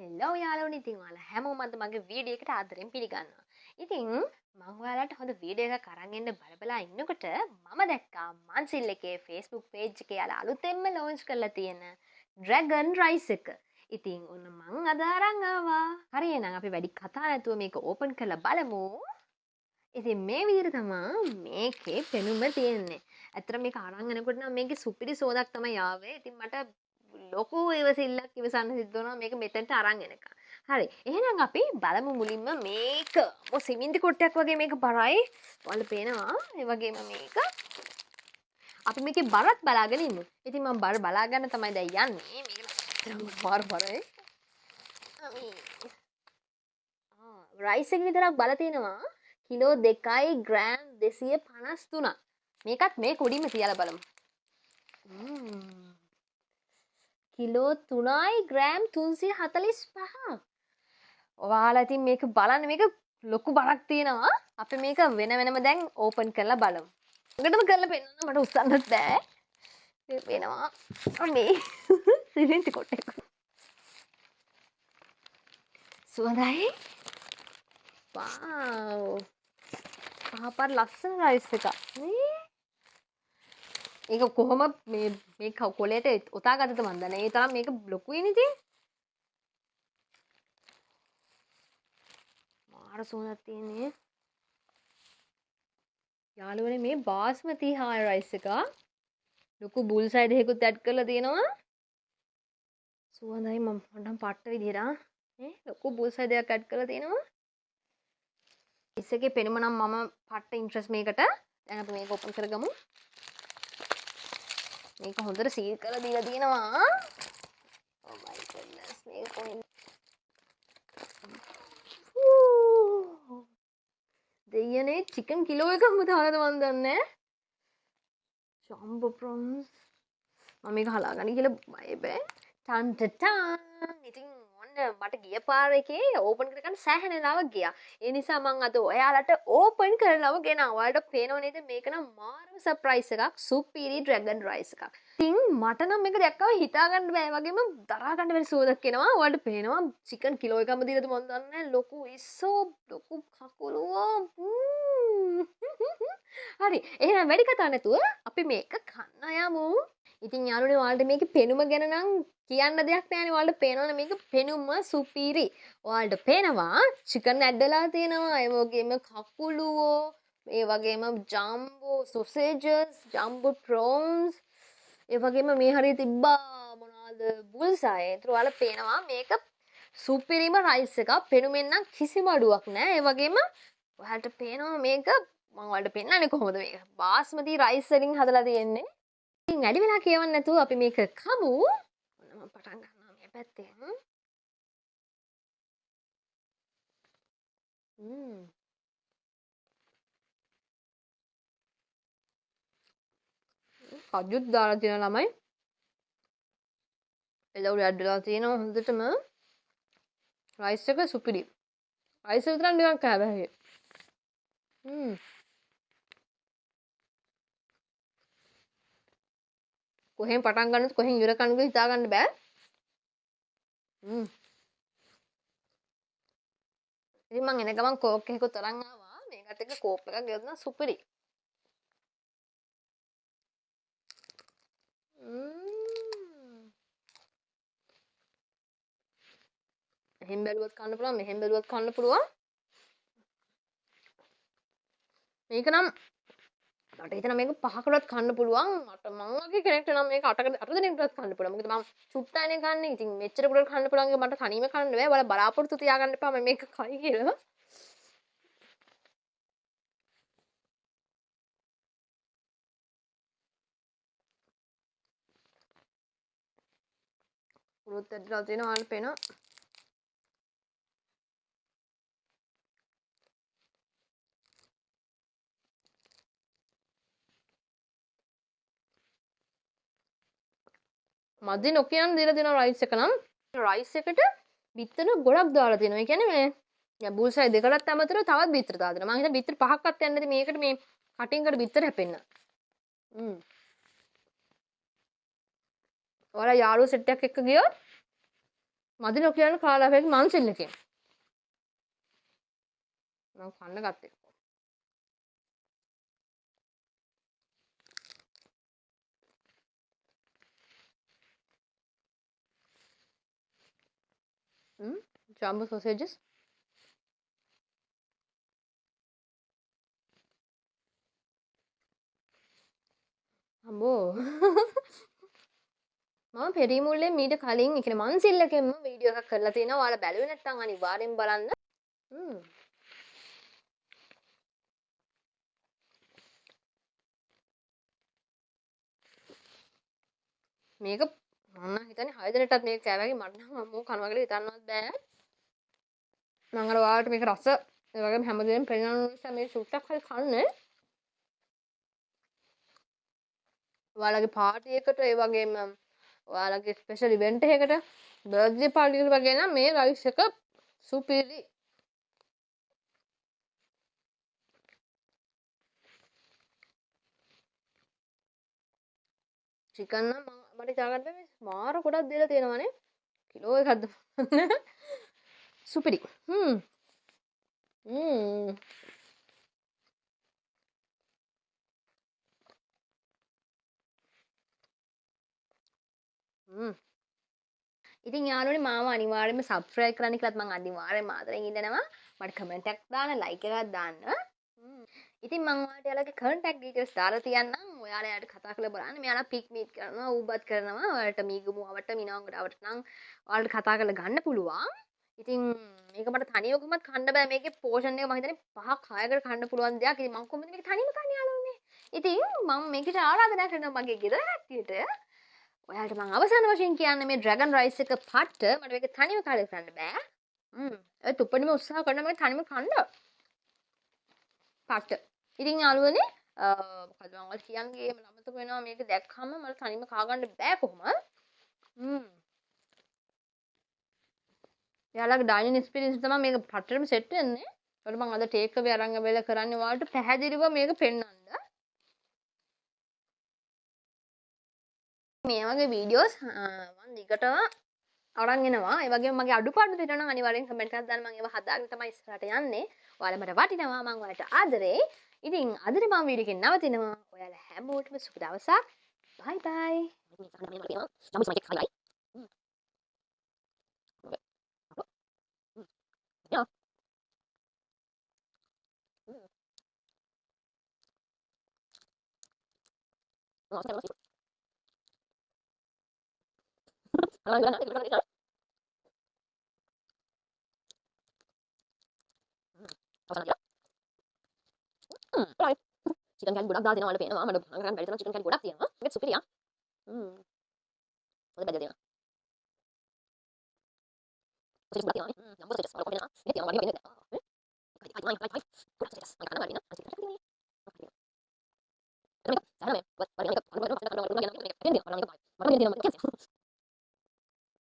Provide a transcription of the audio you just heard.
Hello යාළුවනේ, ඉතින් ඔයාලා හැමෝම අද මගේ වීඩියෝ එකට ආදරෙන් පිළිගන්නවා. ඉතින් මං ඔයාලට හොඳ වීඩියෝ එකක් අරන් එන්න බල බලා ඉන්නකොට මම දැක්කා මන්සිල් එකේ Facebook page එකේ යාළුවා අලුතෙන්ම ලොන්ච් කරලා තියෙන ඩ්‍රැගන් රයිස් එක. ඉතින් ඔන්න මං අද අරන් ආවා. හරි එහෙනම් අපි වැඩි කතා නැතුව මේක ඕපන් කරලා බලමු. ඉතින් මේ විදිහට තමා මේකේ පෙනුම තියෙන්නේ. ඇත්තට මේක අරන් එනකොට නම් මේකේ සුපිරි සෝදක් තමයි ආවේ. ඉතින් මට ලොකු ඉවසිල්ලක් ඉවසන්න සිද්ධ වුණා මේක මෙතනට අරන් එනකන්. හරි. එහෙනම් අපි බලමු මුලින්ම මේක. ඔය සිමෙන්ති කොටයක් වගේ මේක බරයි. ඔයාලට පේනවා. ඒ වගේම මේක අපි මේකේ බරත් බලාගෙන ඉමු. ඉතින් මම බර බලා ගන්න තමයි දැන් යන්නේ. මේක නම් බර බරයි. රයිස් එක විතරක් බල තියෙනවා කිලෝ 2 ග්‍රෑම් 253. මේකත් මේ කොඩිම තියලා බලමු. Kilo 3 gram 345. ඔයාලා ඉතින් මේක බලන්න, මේක ලොකු බරක් තියෙනවා. අපි මේක වෙන වෙනම දැන් ඕපන් කරලා බලමු. ළඟටම කරලා පෙන්නන්න මට උස්සන්නත් බෑ. මේ පේනවා මේ සිමෙන්ති කොටයක්. සුවඳයි. වාව්. පහපාර ලස්සන රයිස් එකක්. නේ? ඒක කොහොම මේ කොලේට ඔතා ගත්තද මන් දන්නේ. ඒ තරම් මේක ලොකුයිනේ ඉතින්. මාර සුවඳක් තියෙන්නේ. යාළුවනේ මේ බාස්මති හාය රයිස් එක ලොකු බුල්සයි දෙකකුත් ඇඩ් කරලා තියෙනවා. සුවඳයි මම පොඩ්ඩක් පට්ට විදියට නේ ලොකු බුල්සයි දෙකක් ඇඩ් කරලා තියෙනවා. රයිස් එකේ පෙනුම නම් මම පට්ට ඉන්ට්‍රස්ට් මේකට. දැන් අපි මේක ඕපන් කරගමු. මේක හොඳට සීල් කරලා දීලා තියෙනවා. Oh my goodness, මේක කොහෙන්ද? දෙයියනේ චිකන් කිලෝ එකක්ම දාලාද මන් දන්නේ නෑ. ජම්බෝ ප්‍රොන්ස්. මම මේක හලාගන්න කියලා බය බෑ. Ton ton. ඉතින් ඔන්න මට ගිය පාර එකේ ඕපන් කරගන්න සෑහෙන වෙලාවක් ගියා. ඒ නිසා මං අද ඔයාලට ඕපන් කරලම ගෙනාවා. ඔයාලට පේනව නේද මේක නම් මාරම සර්ප්‍රයිස් එකක්. සුපිරි ඩ්‍රැගන් රයිස් එකක්. ඉතින් මට නම් මේක දැක්කම හිතා ගන්න බෑ. ඒ වගේම දරා ගන්න බැරි සුවඳක් එනවා. ඔයාලට පේනවා චිකන් කිලෝ එකක්ම දීලාද මන් දන්නේ නෑ. ලොකු ඉස්සෝ ලොකු කකුලුවෝ. හරි. එහෙනම් වැඩි කතා නැතුව අපි මේක කන්න යමු. ඉතින් යාළුවනේ ඔයාලට මේකේ පෙනුම ගැන නම් කියන්න දෙයක් නෑනේ. ඔයාලට පේනවනේ මේක පෙනුම සුපිරි. ඔයාලට පේනවා චිකන් ඇඩ් වෙලා තියෙනවා. ඒ වගේම කකුලුවෝ, ඒ වගේම ජම්බෝ සොසේජස්, ජම්බෝ ප්‍රෝන්ස්, ඒ වගේම මේ හරිය තිබ්බා මොනවාද බුල්සයි. ඒතර ඔයාලට පේනවා මේක සුපිරිම රයිස් එකක්. පෙනුමෙන් නම් කිසිම අඩුවක් නෑ. ඒ වගේම ඔයාලට පේනවා මේක මම ඔයාලට පෙන්නන්නේ කොහොමද මේක බාස්මති රයිස් වලින් හදලා තියෙන්නේ. ඉතින් වැඩි වෙලා කියවන්න නැතුව අපි මේක කමු. ඔන්න මම පටන් ගන්නවා මේ පැත්තෙන්. කජුත් දාලා තියෙන ළමයි. එළවලු ඇඩ් වෙලා තියෙනවා හොඳටම. රයිස් එක සුපිරි. රයිස් එක විතරක් නිකන් කෑව හැකියි. කොහෙන් පටන් ගන්නද කොහෙන් ඉවර කරන්නද කියලා හිතා ගන්න බෑ. ඉතින් මං එන ගමන් කෝක් එකකුත් අරන් ආවා. මේකත් එක්ක කෝප් එකක් ගෙවුණා සුපිරි. එහෙන් බැලුවත් කන්න පුළුවන්, මෙහෙන් බැලුවත් කන්න පුළුවන්. මේක නම් මට හිතෙනවා මේක පහකටවත් කන්න පුළුවන්. මං වගේ කෙනෙක්ට නම් මේක අට දෙනෙක්ටවත් කන්න පුළුවන්. මොකද මං චුට්ටයිනේ කන්නේ. ඉතින් මෙච්චර ගොඩක් කන්න පුළුවන් එක මට තනියම කන්න බෑ. ඔයාලා බලාපොරොත්තු තියාගන්න එපා මම මේක කයි කියලා. පුරුත් ඇදලා තියෙනවා ඔයාලට පේනවා. මදි නොකියන් දීලා දෙනවා රයිස් එක නම්. රයිස් එකට බිත්තර ගොඩක් දාලා තියෙනවා. ඒ කියන්නේ මේ දැන් බුල්සයි දෙකටත් අමතරව තවත් බිත්තර දාලා දෙනවා. මං හිතන්නේ බිත්තර පහක්වත් යන්නේ නැති මේකට මේ කටින් කට බිත්තර හැපෙන්න. ඔයාලා යාළුවෝ සෙට් එකක් එක්ක ගියොත් මදි නොකියන කාලා හේත් මන්සිල් එකෙන්. මම කන්න ගත්තේ. Jumbo sausages. අම්බෝ මම පෙරීමුල්ලෙන් මීට කලින් ඒ කියන්නේ මන්සිල් එකෙන්ම වීඩියෝ එකක් කරලා තියෙනවා. ඔයාලා බැලුවේ නැත්නම් අනිවාර්යෙන් බලන්න. මේක මම නම් හිතන්නේ 6 දෙනෙක්ටත් මේක කෑවා වගේ. මට නම් අම්මෝ කනවා කියලා හිතන්නවත් බෑ. මං අර ඔයාලට මේක රස ඒ වගේම හැමදේම පෙන්නන නිසා මේ සුට්ටක් හරි කන්න. ඔයාලගේ පාටි එකට ඒ වගේම ඔයාලගේ ස්පෙෂල් ඉවෙන්ට් එකකට බර්ත්ඩේ පාටි එකට වගේ නම් මේ රයිස් එක සුපිරි. චිකන් නම් මට හිතා ගන්න බැහැ මේ මාර ගොඩක් දීලා තියෙනවනේ. කිලෝ එකක්ද සුපිරි. ඉතින් යාළුවනේ මාව අනිවාර්යයෙන්ම සබ්ස්ක්‍රයිබ් කරන්න කියලාත් මං අනිවාර්යයෙන්ම ආදරෙන් ඉල්ලනවා. මට කමෙන්ට් එකක් දාන්න, ලයික් එකක් දාන්න. ඉතින් මං ඔයාලට එයාලගේ කන්ටැක්ට් ඩීටේල්ස් දාලා තියන්නම්. ඔයාලා එයාට කතා කරලා බලන්න. මෙයාලා පික් මීට් කරනවා, ඌබත් කරනවා. ඔයාලට මීගමු අවට මිනාංගඩ අවට නම් ඔයාලට කතා කරලා ගන්න පුළුවන්. ඉතින් මේක මට තනියම කොහොමත් කන්න බෑ. මේකේ පෝෂන් එක මං හිතන්නේ 5ක් 6කට කන්න පුළුවන් දෙයක්. ඉතින් මං කොහොමද මේක තනියම කන්නේ යාළුවනේ? ඉතින් මං මේකට ආරාධනා කරනවා මගේ ගෙදර කට්ටියට. ඔයාලට මං අවසාන වශයෙන් කියන්නේ මේ ඩ්‍රැගන් රයිස් එක පට්ට මට මේක තනියම කාලේ කරන්න බෑ. ඒත් උපරිම උත්සාහ කරනවා මේක තනියම කන්න. පට්ට. ඉතින් යාළුවනේ මොකද මං ඔයාලට කියන්නේ මට අමතක වෙනවා මේක දැක්කම මට තනියම කා ගන්න බෑ කොහොමද. එයාලගේ ඩයිනින් එක්ස්පීරියන්ස් තමයි මේක පට්ටටම සෙට් වෙන්නේ. ඒකට මං අද ටේක් අවේ අරන් ඇවිල්ලා කරන්නේ ඔයාලට පැහැදිලිව මේක පෙන්වන්න. මේ වගේ වීඩියෝස් මං දිගටම අරන් එනවා. ඒ වගේම මගේ අඩුපාඩු තියෙනවා නම් අනිවාර්යෙන් කමෙන්ට් එකක් දාන්න. මං ඒවා හදාගෙන තමයි ඉස්සරහට යන්නේ. ඔයාලා මට වටිනවා, මං ඔයාලට ආදරේ. ඉතින් අදට මං වීඩියෝ එකෙන් නවතිනවා. ඔයාලා හැමෝටම සුබ දවසක්. බයි බයි. චිකන් කැලි ගොඩක් දාලා තියෙනවා ඔයාලට පේනවා. මට අංග ගන්න බැරි තරම් චිකන් කැලි ගොඩක් තියෙනවා. මේක සුපිරියා. හොඳ බැදලා තියෙනවා. සොසේජස් ගොඩක් තියෙනවා නේ. නම්බර් සොසේජස් ඔයාලා කොහොමද එනවා? මේක තියෙනවා වගේ වෙන්නේ.